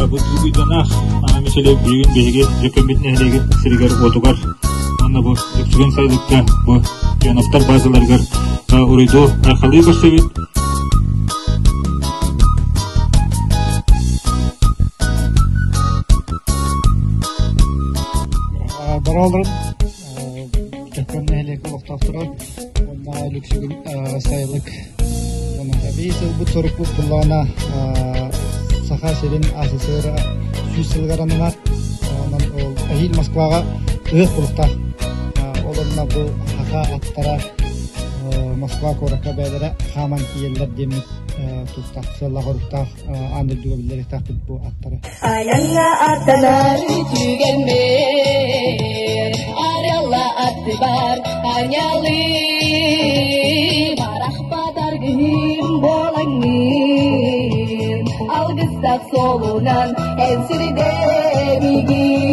Бу Дугуйданаах Мичили бүгүн биһиги Дьөккөммүт нэһилиэгин сиригэр-уотугар уонна бу Лүксүгэн сайылыкка бу Ионовтар базаларыгар уруйдуу айхалыы көрсөбүт. Бараларын Дьөккөн нэһилиэк олохтоохторо уонна Лүксүгүн сайылык эбии сылбыт сорукпут буллаҕына Саха сирин АССР 100 сылыгар ананар. Онон ол эһиил Москваҕа ыһыах булуктаах. Ол онно бу саха аттара Москва куоракка бэйэлэрэ хааман тиийэллэр диэммит тустаах сыаллаах-соруктаах аан дойдуга биллэриэхтээхпит бу аттары. Айаҥҥа аттанар түгэммэр, арыалла аттыбар анялыы, барахпатар күнүм буолаҥҥын, алгыстаах суолунан эн сирдэмигин.